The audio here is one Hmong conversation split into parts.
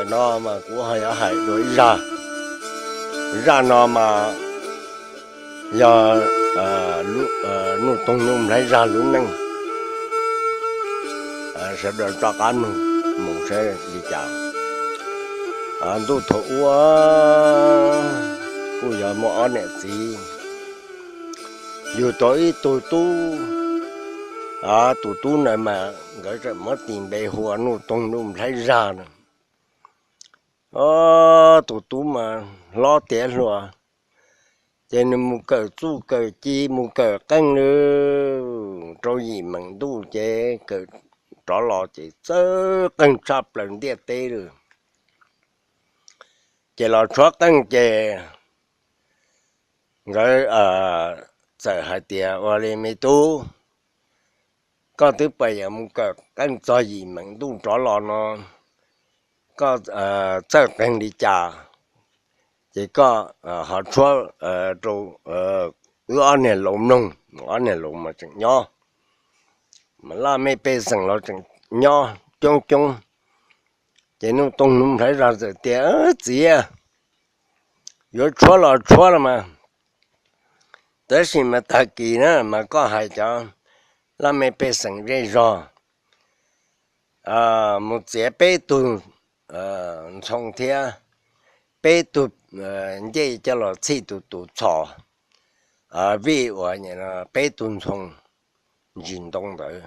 No mas kuv ho yuav hais dua ib zaj. Zaj no mas yog Nuj Toog Nuj Nplhaib Zaj lub neej. Sawv daws rov qab mloog mus saib li cas. Ntuj thaum ub kuj yog muaj ob niam txiv, yug tau ib tug tub. Tus tub ntawd mas nkawd txawm muab tis npe hu ua Nuj Toog Nuj Nplhaib Zaj no. Tus tub mas hlob tiav hluas, ces nws mus kawm txuj kawm ci mus kawm qeej lawm rau yim meem ntuj ces kawm rov los ces txawj qeej tshaj plaws ntiaj teb lawm. Ces los tshuab qeej ces nkawd txawm hais tias, Ua li me tub, koj twb pais yuav mus kawm qeej txog yim meem ntuj rov los no, koj txawj qeej li cas, ces koj ho tshuab rau wb ob niag laus mloog. Ob niag laus mas tseem nyob, mas laj mej pej xeem los tseem nyob coob coob. Ces Nuj Toog Nuj Nplhaib Zaj txawm tias, Txiv, yuav tshuab los tshuab los mas, tab sis mas tag kis na mas koj hais cov laj mej pej xeem zej zog mus txiav peb tug ntxhoo thiab peb tug ncej coj los txhij tus tus txhos vij uas peb tug ntxhoo ntsis ntoo ntawd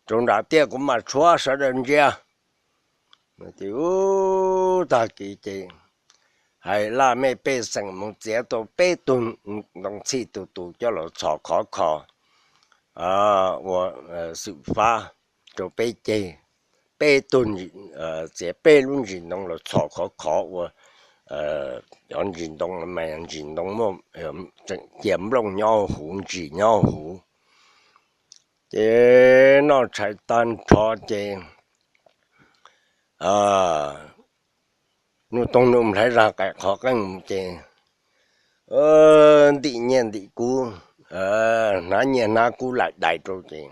rau nram tiaj, kuv mam tshuab sawv daws ntsia. Ces tag kis ces hais laj mej pej xeem mus txiav tau peb tug ntoo txhij tus tus coj los txhos khov kho ua xwm fab rau peb ceg. Peb tug, txiav peb lub ntsis ntoo los txhos khov kho ua cov ntsis ntoo mas ntsis ntoo muaj tseem cia nplooj nyob huv ntsis nyob huv. Ces noj tshais tag nrho ces Nuj Toog Nuj Nplhaib Zaj qaim qhov qeej mus ces ntim nyiaj ntim kub, hnav nyiaj hnav kub laim dais rau ces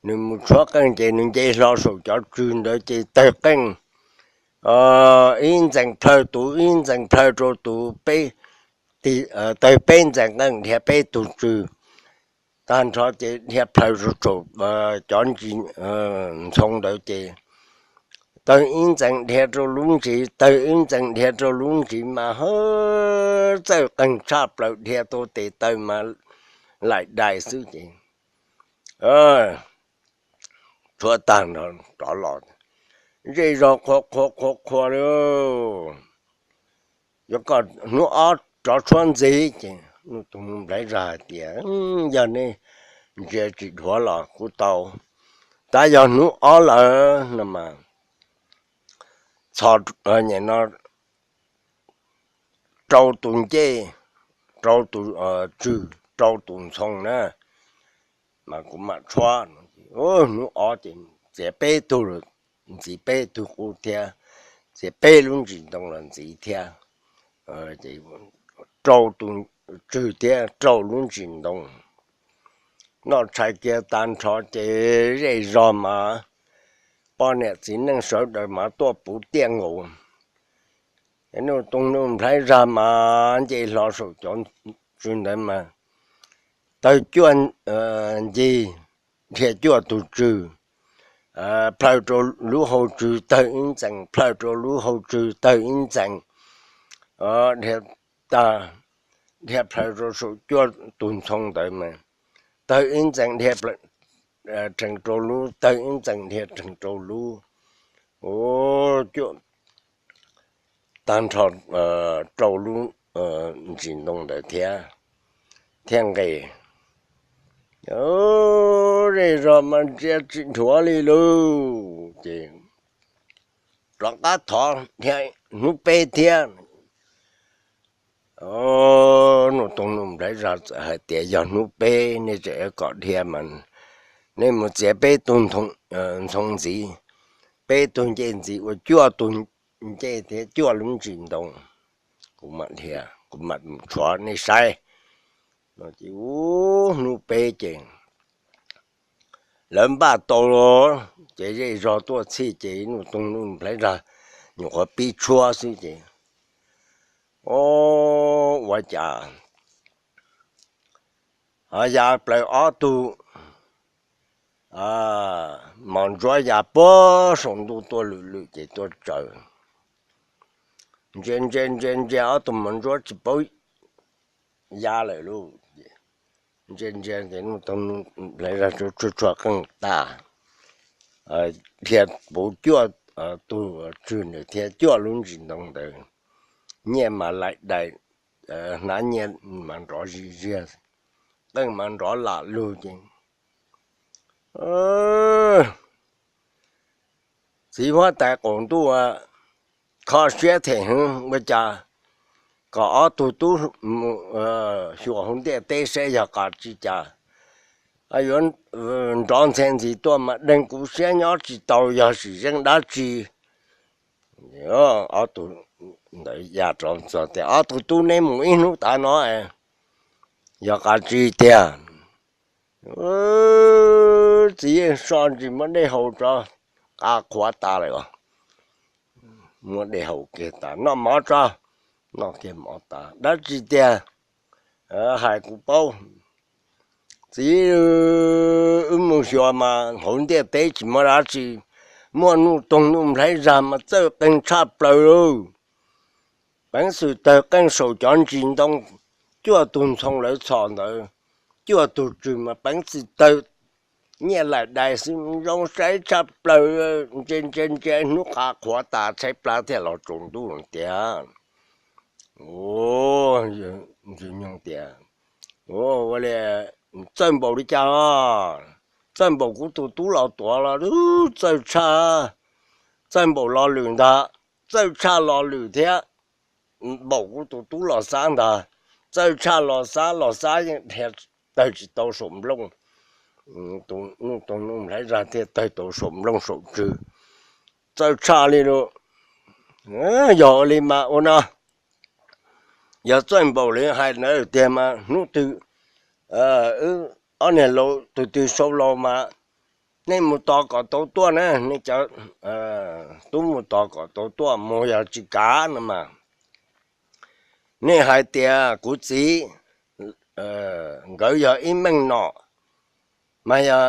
nws mus tshuab qeej ces nws nce hlo saum cov tswg ntawd ces tawg qeej ib ntxees plhaw tus ib ntxees plhaw rau tus peb, tawg peb ntxees qeej dhia peb tug tswg. Tag nrho ces dhia plhaw rau saum cov ntsis ntxhoo ntawd ces tawg ib ntxees dhia rau lub ntsis, tawg ib ntxees dhia rau lub ntsis mas hawb txawj qeej tshaj plaws dhia tau tes taw mas laim dais xwb ces tshuab tag nrho rov los zej zog qhuas qhuas qhuas qhuas li. Yuav kom hnub ob rov tshuab ntxiv ces Nuj Toog Nuj Nplhaib Zaj hais tias, Yog nej ntsia tsis dhuav los kuj tau, tab yog hnub ob lawm no mas txhos no rau tus ncej, rau tus tswg, rau tus ntxhoo na, mas kuv mam tshuab. Hnub ob ces txiav peb tug, ntxiv peb tug qub thiab, txiav peb lub ntsis ntoo los ntxiv thiab, rau tus tswg thiab rau lub ntsis ntoo. Noj tshais kiag tag nrho ces zej zog mas poj niam txiv neej sawv daws mas tuaj puv tiaj nkaus. Nuj Toog Nuj Nplhaib Zaj mas nce hlo saum cov tswg ntawd mas tawg cuaj ncig, dhia cuaj tus tswg, plhaw rau lub hau tswg tawg ib ntxees, plhaw rau lub hau tswg tawg ib ntxees, dhia tag, dhia plhaw rau saum cuaj tus ntxhoo ntawd mas tawg ib ntxees dhia rhees rau lub, tawg ib ntxees dhia rhees rau lub, ua cuaj tag nrho rau lub ntsis ntoo ntawd thiab, thiab nqes. Zej zog mas ntsia tsis dhuav li lauj ces rov qab thov dhia hnub peb thiab. Nuj Toog Nuj Nplhaib Zaj txawm hais tias, Yog hnub peb nej tseem kom dhia mas nej mus txiav peb tug ntxhoo ntxiv, peb tug ncej ntxiv ua cuaj tug ncej thiab cuaj lub ntsis ntoo, kuv mam dhia, kuv mam mus tshuav nej saib. Ces hnub peb ces lawv npaj tau, ces zej zog tuaj txhij ces Nuj Toog Nuj Nplhaib Zag nyuam qhuav pib tshuab xwb ces, o, ua cas ho ya plaws ob tug mos ntsuab ya puag saum ntuj tuaj lwm lwm ces tuaj tsaws. Ntsia ntsia ntsia ntsia ob tug mos ntsuab tsis paub ya lawm lauj. Ntsia ntsia ces Nuj Toog Nplhaib Zag tshuab tshuab qeej tas, dhia puv cuaj tug tswg ntawd thiab cuaj lub ntsis ntoo ntawd, nyiaj mas laim daim, hnav nyiaj mas nrov zig ziag, qeej mas nrov lam lug ces txiv huab tais qaum ntuj kho siab them hwv ua cas kom ob tug tub xyuas hauv ntiaj teb saib yog qas tsi cas yuav nrov ntxhe ntxiv tuaj mas deeg kuv siab nyob tsis tau yog sim zeej dab tsi. Ob tug ntawd ya rov txog tias, ob tug tub, neb mus ib hnub tav no, yog qas tsi tiag? Txiv yeej so ntsis muab dej haus tso, qas qhuav tas lawm. Muab dej haus kiag tas, noj mov tso. Noj kiag mov tas, dab tsi tiag? Hais kuv paub. Txiv, wb mus xyuas mas hauv ntiaj teb tsis muaj dab tsi, muaj Nuj Toog Nuj Nplhaib Zag mas txawj qeej tshaj plaws lauj. Peev xwm tawg qeej saum cov ntsis ntoo, cuaj tug ntxhoo lawv txhos ntawd, cuaj tug tswg mas peev xwm tawg nyiaj laim dais xwb, zoo saib tshaj plaws. Ntsia ntsia ntsia hnub qas qhuav tas, tshaib plab thiaj los tsaus ntuj tias, ntxwg nyoog tias, ua li, txawj npaum li cas? Txawj npaum kuv tus tub los tuav los txawj tshaj, txawj npaum lo lwm ntag, txawj tshaj lo lwm thiab, npaum kuv tus tub los xab ntag, txawj tshaj los xab, los xab yeej dhia tawg tsis tau saum nplooj. Tus Nuj Toog Nuj Nplhaib Zag thiaj tawg tau saum nplooj saum tswg, txawj tshaj li lawm. Yog ua li mas ua no, yog txawj npaum li hais ntawd tiag mas hnub twg wb ob niag laus tus twg sau laus mas nej mus tos kom tau tuaj na, nej cov tub mus tos kom tau tuaj, mus yog tsis kav no mas nej hais tias kuv txiv nkawd yog ib meej nom, mas yog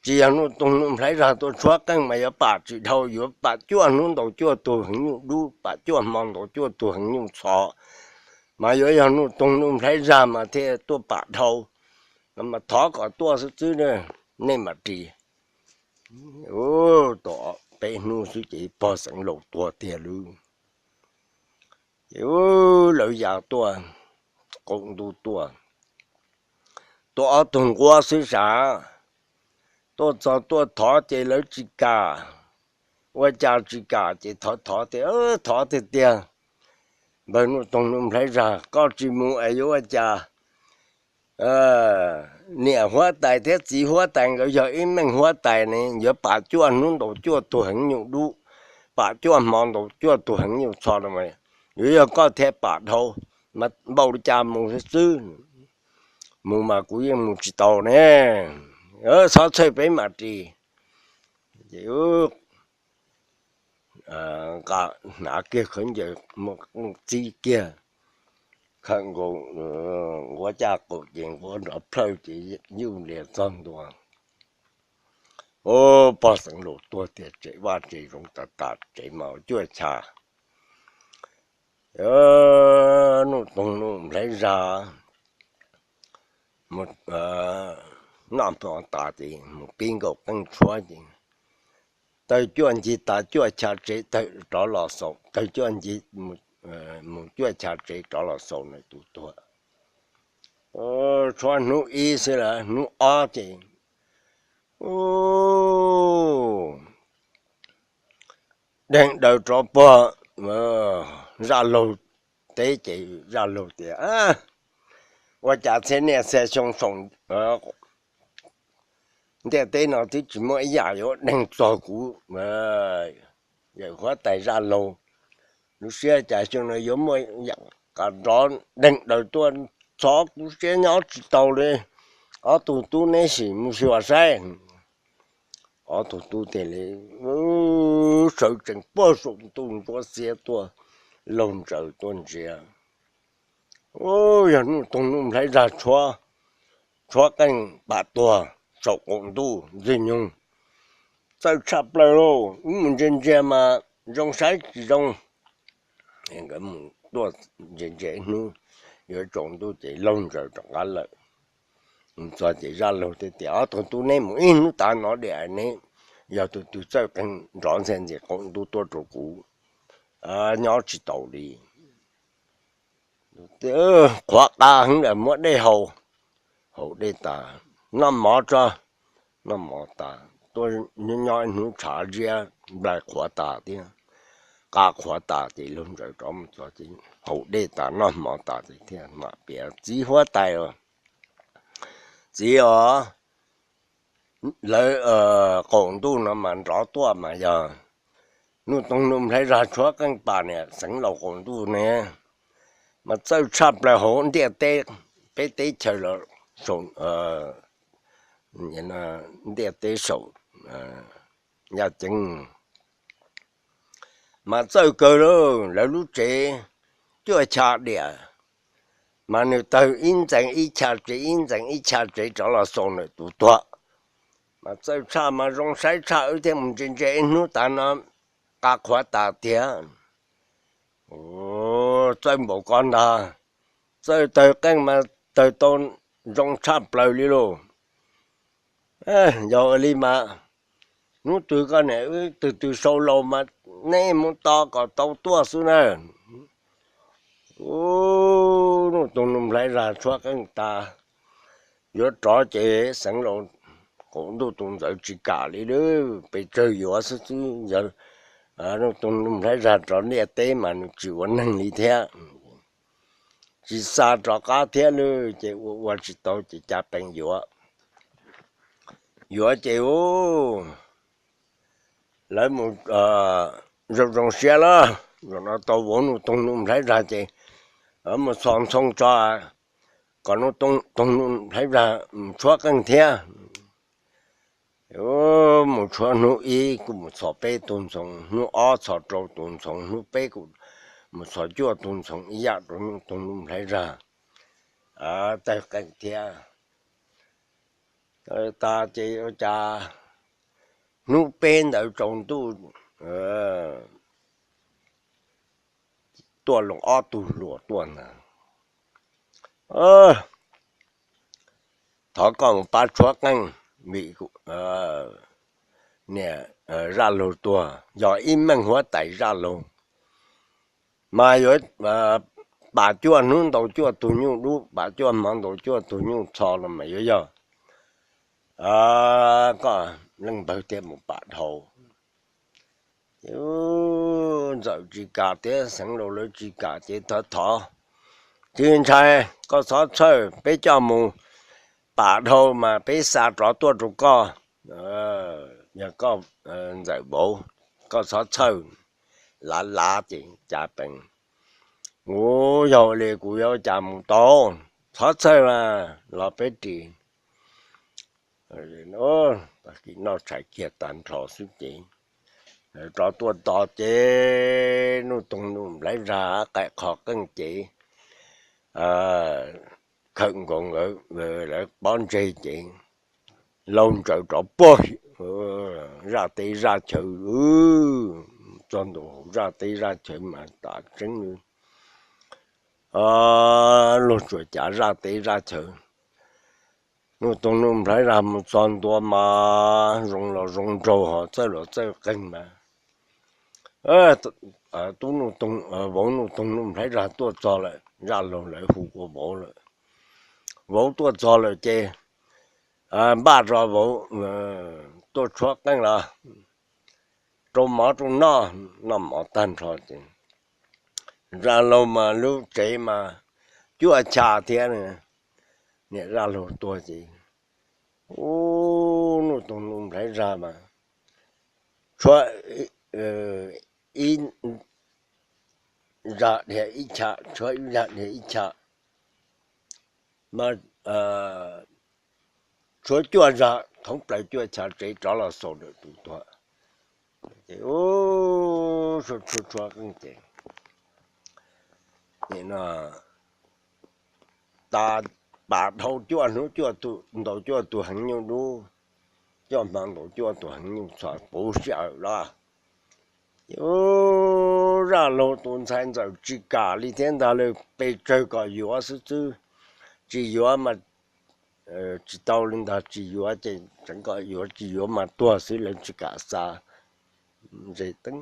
tsis yog Nuj Toog Nuj Nplhaib Zag tuaj tshuab qeej mas yuav pam tsis dhau, yuav pam cuaj hnub ntaus cuaj tug heev nyuj dub, pam cuaj hmo ntaus cuaj tug heev nyuj txho, mas yuav yog Nuj Toog Nuj Nplhaib Zag mas thiaj tuaj pam dhau. Mas thov kom tuaj xwb xwb, nej mam ris. Tau peb hnub xwb ces pog xeev laus tuag tiag lauj. Ces lawv ya tuaj, qaum ntuj tuaj, tuaj ob tug nquab xwb sav, tuaj txog tuaj thov ces lawv tsis kam. Ua cas tsis kam ces thov thov tias, thov tiag tiag, npawg Nuj Toog Nuj Nplhaib Zag, koj tsis mus es yuav ua cas? Niam huab tais thiab txiv huab tais nkawd yog ib meej huab tais ne, yuav pam cuaj hnub ntaus cuaj tug heev nyuj dub, pam cuaj hmo ntaus cuaj tug heev nyuj txho no, yuav yog koj thiaj pam dhau, mas npaum li cas mus xwb, mus mas kuv yeej mus tsis tau ne. Txhob txhawj, peb mam ris. Ces nqa hnav kiag khaub ncaws muaj txib kiag, khawm nkaus nquab caj qaum ces nquab nrov plhawj ces yuj lias txog ntua. Pog xeev laus tuag tiag, tsev vaj tsev zoov tas tas, tsev mas cuaj chav. Nuj Toog Nuj Nplhaib Zag noj mov tas ces mus pib nkaum qeej tshuab ces tawg cuaj ncig tas cuaj chav tsev tawg rov los xaus, tawg cuaj ncig mus cuaj chav tsev rov los xaus na tus tuag. Tshuab hnub ib xwb lawm, hnub ob ces deeg daws rov puag zaj laug teb ces zaj laug tias, ua cas txhia niaj txhia xyoo saum ntiaj teb no twb tsis muaj ib yam yuav deeg txog kuv yawm huab tais zaj laug. Lub siab cas xyoo no yuav muaj yam qas nrov deeg daws tuaj, txhov kuv siab nyob tsis tau li. Ob tug tub neb sim mus xyuas saib. Ob tug tub thiaj li sawv tsees puag saum ntuj ntsuab xiab tuaj, laug ntsaws tuaj ntsia. Yog Nuj Toog Nuj Nplhaib Zag tshuab qeej pam tuag saum qaum ntuj ntxwg nyoog, txawj tshaj plaws lauj, wb mus ntsia ntsia mas zoo saib tsis zoo. Nkawd mus tuaj ntsia ntsia ib hnub yuav tsaus ntuj ces laug ntsaws rov qab lawm. Mus txog ces Zaj Laug thiaj tias, Ob tug tub, neb mus ib hnub tas no diam, neb yog tus twg txawj qeej nrov ntxhi ntxim qaum ntuj tuaj rau kuv, nyob tsis taus li. Qhuav qa heev lawm, muab dej haus, haus dej tas, noj mov tso, noj mov tas tuaj nyob ib hnub tshav ziab nplai qhuav tas thiab, qa qhuav tas ces laug ntsaws rov mus txog ces haus dej tas noj mov tas ces thiaj mam piav txiv huab tais, Txiv os, lawv qaum ntuj no mas nrov tuaj mas yog Nuj Toog Nuj Nplhaib Zag tshuab qeej pam niam Xeev Laus qaum ntuj ne, mas txawj tshaj plaws hauv ntiaj teb, peb teb chaws los saum ntiaj teb saum yaj ceeb mas txawj kawg lauj. Lawv lub tsev cuaj cha diam, mas nws tawg ib ntxees ib cha tsev, ib ntxees ib cha tsev rov los xaus ntawm tus tuag. Mas txawj tshaj mas zoo saib tshaj, wb thiaj mus ntsia ntsia ib hnub tas no qa qhuav tas tiag. Txawj npaum ko ntag, txawj tawg qeej mas tawg tau zoo tshaj plaws li lauj. Yog ua li mas hnub twg koj niam wb twg twg sau laus mas neb mus tos kom tau tuaj xwb na. Nuj Toog Nuj Nplhaib Zag tshuab qeej tas, yuav rov ces Xeev Laus qaum ntuj tus ntxawm tsis kam li, pes tsawg yuav xwb xwb. Yog Nuj Toog Nuj Nplhaib Zag rov ntiaj teb mas nws tsis ua neeg li thiab, tsis xa rov qab thiab lawm ces ua ua tsis tau ces cas pees yuav. Yuav ces u, lawv mus zoo zoo siab lawm, zaum no tau vauv Nuj Toog Nuj Nplhaib Zag ces mus txhos ntxhoo tso, kom Nuj Toog Nuj Nplhaib Zag mus tshuab qeej thiab. Mus tshuab hnub ib kuj mus txhos peb tug ntxhoo, hnub ob txhos rau tus ntxhoo, hnub peb kuj mus txhos cuaj tug ntxhoo ib yam rau Nuj Toog Nuj Nplhaib Zag tawg qeej thiab. Tas ces ua cas hnub peb ntawd tsaus ntuj tuaj los ob tug hluas tuaj ntag. Thov koj mus pab tshuab qeej, vim niam Zaj Laug tuag, yog ib meej huab tais Zaj Laug mas yuav pam cuaj hnub ntaus cuaj tug nyuj dub, pam cuaj hmo ntaus cuaj tug nyuj txho los mas yuav yog koj leej npawg thiaj mus pam dhau. Ces Ntxawm tsis kam thiab Xeev Laus lawv tsis kam ces thov thov, tsis ntshai, koj txhob txhawj, peb coj mus pam dhau mas peb xa rov tuaj rau koj. Yog koj Ntxawm vauv, koj txhob txhawj. Lav lav ces cas pees, kuv yog li kuv yuav ua cas mus tau, txhob txhawj mas los peb ris. Tag kis noj tshais kiag tag nrho xwb ces rov tuaj tos ces Nuj Toog Nuj Nplhaib Zaj qaim qho qeej ces khawm nkaus nkawd lawv pob ntseg ces laug Ntxawm rov puag zaj teb zaj chaw, txog ntua hauv zaj teb zaj chaw mas tas tseeb li, luag tsuas cav zaj teb zaj chaw. Nuj Toog Nuj Nplhaib Zaj mus txog ntua mas zoo los zoo nraug, ho txawj los txawj qeeg mas tub, vauv Nuj Toog Nuj Nplhaib Zaj tuaj txog lawm, zaj laug lawv hu ua vauv lawm. Vauv tuaj txog lawm ces npaj rau vauv tuaj tshuab qeej los rau mov rau noj, noj mov tag nrho ces zaj laug mas lub tsev mas cuaj cha thiab, niam zaj laug tuag ces ub, Nuj Toog Nuj Nplhaib Zaj mas tshuab ib zaj dhia ib cha, tshuab ib zaj dhia ib cha, mas tshuab cuaj zaj thoob plaws cuaj chav tsev rov los xaus ntawm tus tuag. Ces tshuab tshuab qeej ces, no, tas pam dhau cuaj hnub cuaj tus ntaus cuaj tus heev nyuj dub, cuaj hmo ntaus cuaj tus heev nyuj txhos puv sij hawm los. Ces zaj laug tus ntxhais ntxawm tsis kam li thiab ntag, lawv pes tsawg kom yuav xwb xwb, tsis yuav mas tsis tau li ntag, tsis yuav ces tseev kom yuav, tsis yuav mas tuag xwb, lawv tsis kam xa. Ntse teeb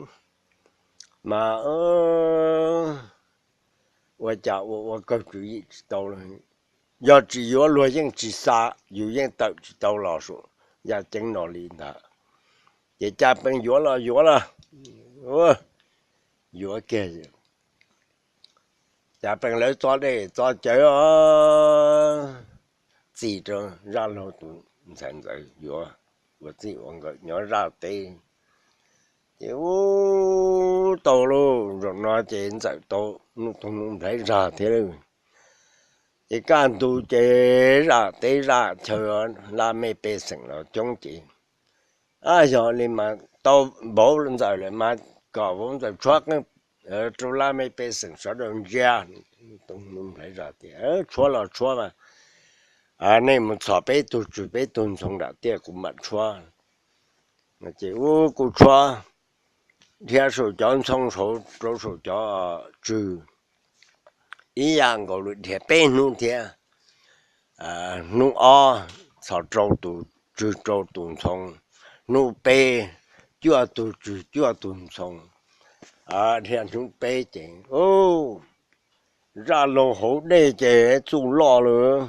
mas ua cas ua ua kawg tswv yim tsis tau, yog tsis yuav luag yeej tsis xa, yus yeej tawm tsis tau los saum yaj ceeb no li ntag. Ces cas pees yuav los yuav los, yuav kiag. Cas pees lawv txo dej txo cawv os, txi rau zaj laug tus ntxhais ntxawm yuav ua txij ua nkawm nyob zaj teb. Ces ub tau lauj, zaum no ces ntxawm tau nuj toog nuj nplhaib zag thiab lauj. Ces kaj ntug ces zaj teb zaj chaw laj mej pej xeem los coob ces, a, yog li mas tau vauv ntxawm lawm mas kom vauv ntxawm tshuab qeej rau laj mej pej xeem sawv daws ntsia. Nuj toog nuj nplhaib zag tias, tshuab los tshuab mas, nej mus txhom peb tug tswg peb tug ntxhoo nram tiaj kuv mam tshuab. Ces ub kuj tshuab, dhia saum cov ntxhoo saud rau saum cov tswg ib yam nkaus li, dhia peb hnub thiab. Hnub ob txhom rau tus tswg rau tus ntxhoo, hnub peb cuaj tug tswg cuaj tug ntxhoo. Dhia hnub peb ces zaj laug hauv dej ces txuj loj lawm,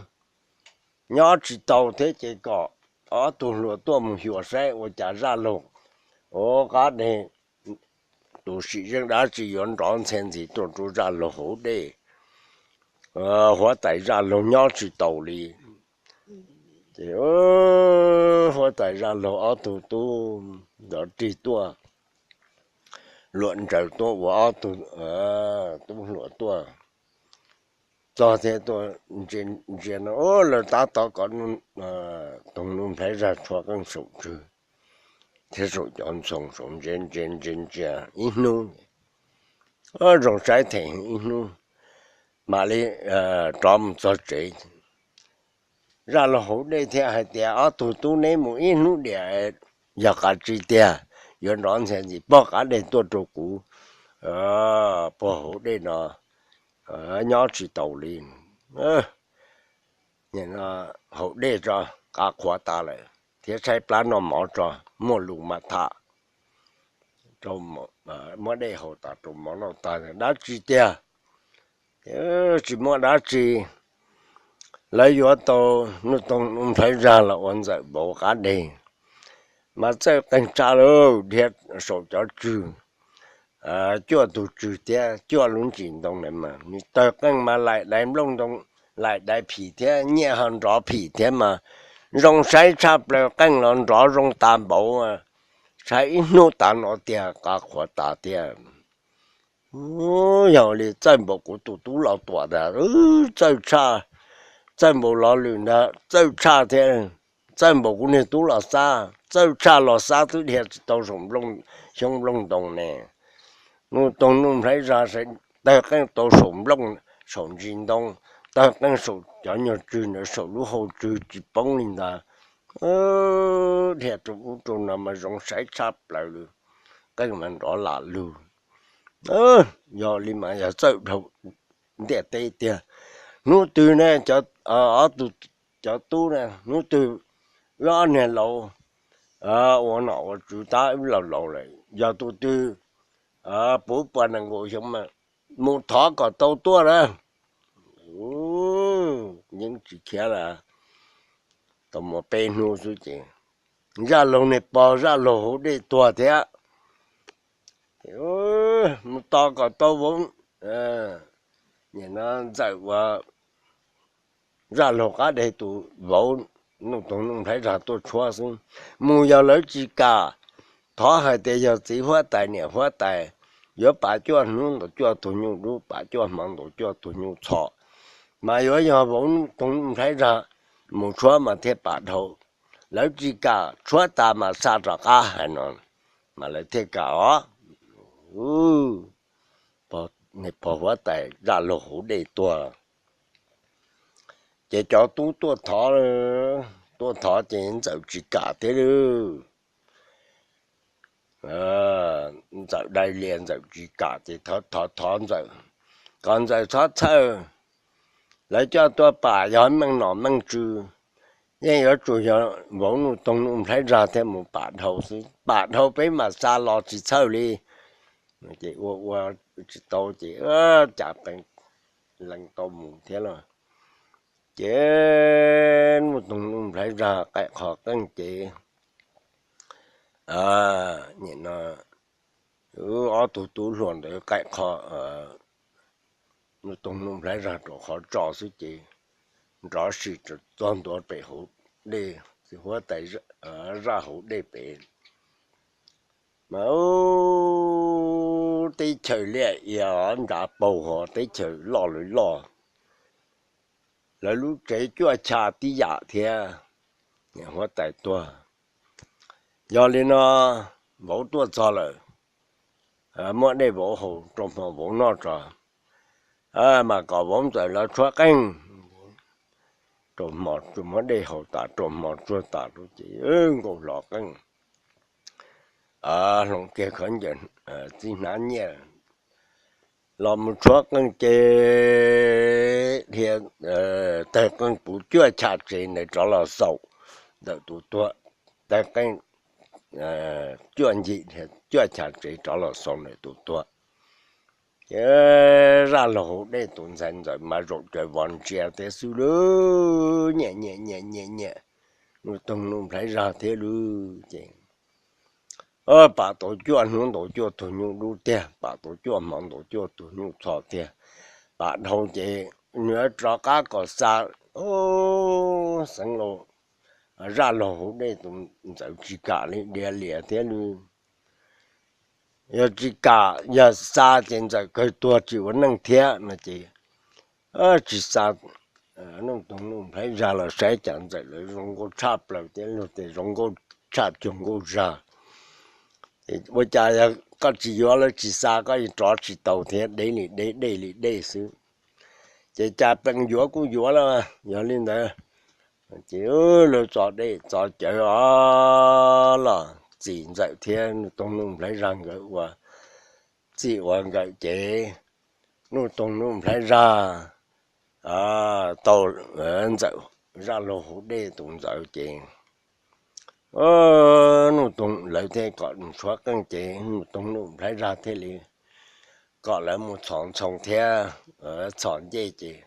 nyob tsis tau thiab ces kom ob tug hluas tuaj mus xyuas saib ua cas zaj laug, ua qab deg, tus sim zeej dab tsi yuav nrov ntxhe ntxiv tuaj rau zaj laug hauv dej, huab tais zaj laug nyob tsis taus li. Ces huab tais zaj laug ob tug tub nrov rig tuaj, luam nraws tuaj ua ob tug tub hluas tuaj txog thiab tuaj ntsia no, lawv tab tom kom toog nuj nplhaib zag tshuab qeej saum tswg thiab saum cov ntxhoo saud ntsia ntsia ntsia ntsia ib hnub, zoo saib them ib hnub mam li rov mus txog tsev. Zaj laug hauv dej thiaj hais tias, ob tug tub, neb mus ib hnub diam, yog qas tsi tiag yuav nrov ntxhe ntxiv, pog qab deg tuaj rau kuv, pog hauv dej no nyob tsis taus li. Hauv dej tso, qab qhuav tas lawm thiab tshaib plab noj mov tso, muaj lus mam tham. Muab dej haus tas rau mov noj tag, dab tsi tiag? Tsis muaj dab tsi, lawv yuav tau nuj toog nuj nplhaib zag los ua ntxawm vauv qab deg, mas txawj qeej tshaj lawm, dhia saum cov tswg cuaj tug tswg thiab cuaj lub ntsis ntoo na mas nws tawg qeej mas laim dais nplooj ntoo, laim dais phim thiab nyiaj ho nrov phim thiab mas zoo saib tshaj plaws, qeej los nrov zoo tas npaum, saib ib hnub tas no tiag, qab qhuav tas tiag. Yog li txawj npaum kuv tus tub Los Tuam ntag, txawj tshaj, txawj npaum Los Lwm ntag, txawj tshaj thiab, txawj npaum kuv niag tub Los Xab, txawj tshaj Los Xab twb dhia tsis tau saum xyoob nplooj ntoo ne. Nuj toog nuj nplhaib zag tawg qeej tau saum nplooj, saum ntsis ntoo, tawg qeej saum cov nyuag tswg ntawd, saum lub hau tswg tsis poob li ntag. Dhia rau ub rau no mas zoo saib tshaj plaws li, qeej mas nrov lam lug. Yog li mas yog txawj dhau ntiaj teb tiag. Hnub twg ne, ob tug, cov tub na, hnub twg wb ob niag laus ua nom ua tswv tab wb laus laus lawm, yog tus twg puv pua nees nkaum xyoo mas mus thov kom tau tuaj na. Yeej tsis khiav lawm. Tau muaj peb hnub xwb ces zaj laug niag pog zaj laug hauv dej tuag thiab. Mus tos kom tau vauv, nim no ntxawm ua zaj laug qab deg tus vauv nuj toog nuj nplhaib zag tuaj tshuab xwb. Mus yog lawv tsis kam, thov hais tias yog txiv huab tais niam huab tais yuav pam cuaj hnub ntaus cuaj tug nyuj dub, pam cuaj hmo ntaus cuaj tug nyuj txhos, mas yuav yog vauv nuj toog nuj nplhaib zag mus tshuab mas thiaj pam dhau. lawv tsis kam, tshuab tas mas xa rov qab hais no, mas lawv thiaj kam os. Pog huab tais zaj laug hauv dej tuag, ces cov tub tuaj thov, tuaj thov ces Ntxawm tsis kam thiab lawm. Ntxawm dai lias Ntxawm tsis kam ces thov thov Ntxawm kom Ntxawm txhob txhawj, lawv coj tuaj pam yog meej nom meej tswv, yeej yuav tsum yog vauv Nuj Toog Nuj Nplhaib Zag thiaj mus pam dhau xwb, pam dhau peb mam xa los tsis txhawj li. Ces ua ua tsis tau ces cas pees lees tau mus thiab los. Ces Nuj Toog Nuj Nplhaib Zag qaim qho qeej ces, nim no ob tug tub hluas ntawd qaim qho Nuj Toog Nuj Nplhaib Zag rau qhov tso xwb ces nrov sim txog ntua pem hauv dej, huab tais zaj hauv dej pem mas teb chaws liaj ia nrad paug ho teb chaws loj lawv loj, lawv lub tsev cuaj cha tib yam thiab. Huab tais tuag, yog li no vauv tuaj txog lawm, muab dej vauv haus rau hmo vauv noj tso, mas kom vauv Ntxawm lawv tshuab qeej. Rau hmo muab dej haus tas rau hmo tsuag tas ces nkauj hlo qeej, hloov kiag khaub ncaws txij hnab nyiaj los mus tshuab qeej ces dhia tawg qeej puv cuaj cha tsev ntawd rov los xaus ntawm tus tuag, tawg qeej cuaj ncig dhia cuaj cha tsev rov los xaus ntawm tus tuag. Ces zaj laug hauv dej tus ntxhais Ntxawm mas zaum caws vos ntsia thiab xwb lawm, nyiam nyiam nyiam nyiam nyiam Nuj Toog Nuj Nplhaib Zag thiab lawm ces pam tau cuaj hnub ntaus cuaj tug nyuj dub tiag, pam tau cuaj hmo ntaus cuaj tug nyuj txho tiag. Pam dhau ces nws rov qab kom xa, xeev laus, zaj laug hauv dej tus Ntxawm tsis kam li, dhia lias thiab lawm. Yog tsis kam, yog xa ces Ntxawm kawg tuag tsis ua neej thiab no ces tsis xa. Nuj Toog Nuj Nplhaib Zag los saib cas Ntxawm lawv zoo nkauj tshaj plaws thiab luag tias zoo nkauj tshaj cuag nkauj zag. Ua cas yog koj tsis yuav lawv tsis xa koj rov tsis tau thiab, deb li deb dej li dej xwb. Ces cas pees yuav kuj yuav los yog li ntawd. Ces lawv txo dej txo cawv os los txim Ntxawm thiab Nuj Toog Nuj Nplhaib Zag nkawd ua txij ua nkawm ces Nuj Toog Nuj Nplhaib Zag tau Ntxawm zaj laug hauv dej tus Ntxawm ces Nuj Toog lawv thiaj kom tshuab qeej ces Nuj Toog Nuj Nplhaib Zag thiaj li kom lawv mus txhos ntxhoo thiab txhos ncej ces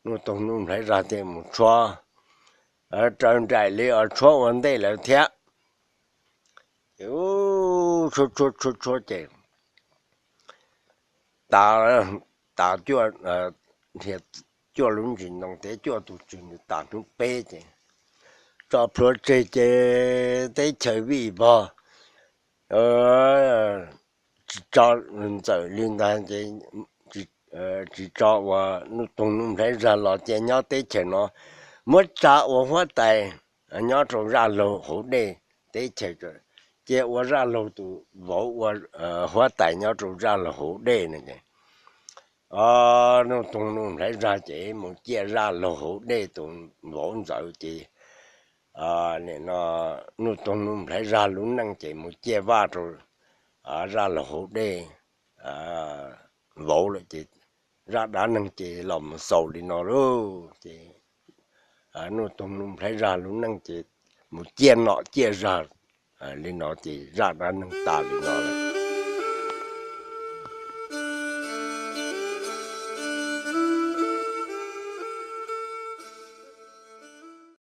Nuj Toog Nuj Nplhaib Zag thiaj mus tshuab raws nraim li os tshuab ua ntej lawv thiab. Ces tshuab tshuab tshuab tshuab ces tas, tas cuaj, cuaj lub ntsis ntoo thiab cuaj tus tswv nws tas hnub peb ces tso plhuav tseg ces teb chaws vij vog, tsis tso Ntxawm li ntag ces tsis tso uas Nuj Toog Nuj Nplhaib Zag los cia nyob teb chaws no, muab tsa ua huab tais nyob rau zaj laug hauv dej teb chaws, cia ua zaj laug tus vauv ua huab tais nyob rau zaj laug hauv dej no ces Nuj Toog Nuj Nplhaib Zag ces mus ciaj zaj laug hauv dej tus vauv Ntxawm ces nim no Nuj Toog Nuj Nplhaib Zag lub neej ces mus ciaj vaj rau zaj laug hauv dej vauv lawm ces zaj dab neeg ces los mus xaus li no lauj. Ces Nuj Toog Nuj Nplhaib Zag lub neej ces mus ciaj nom ciaj zag li no ces zaj dab neeg tas li no lawm.